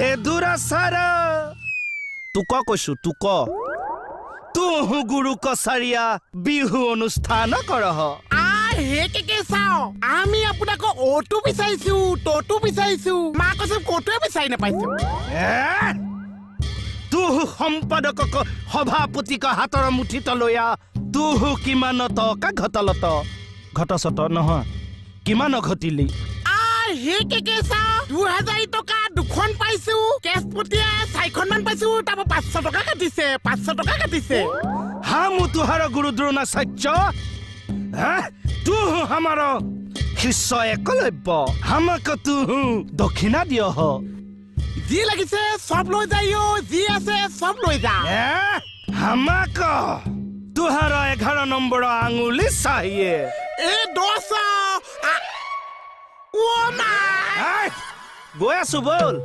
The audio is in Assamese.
হে দুৰাচাৰ, তোক কৈছো তোক, তুহু গুৰু কছাৰীয়া বিহু অনুষ্ঠান কৰহ। হে কেকে চাওঁ, আমি আপোনাক অটো বিচাৰিছো, তটো বিচাৰিছো, মা কৈছো ক'তোৱে বিচাৰি নাপাইছো। তুহু সম্পাদকক সভাপতিক হাতৰ মুঠিত লৈয়া তুহু কিমান টকা ঘটলত? ঘটচত নহয়, কিমান ঘটিলি? হে কেকে চাওঁ, 2000 টকা দুখন পাইছো, কেছ পতিয়া চাৰিখনমান পাইছো, তাৰপৰা 500 টকা কাটিছে, 500 টকা কাটিছে। হামু তুহাৰ গুৰু দ্ৰোণাচাৰ্য, তুহু আমাৰ শিষ্য একলব্য, হামাক তুহু দক্ষিণা দিয়হ। যি লাগিছে চব লৈ যায়, যি আছে চব লৈ যা। হামাক তুহাৰ 11 নম্বৰ আঙুলি চাহিয়ে। এই 10। গৈ আছো ব'ল।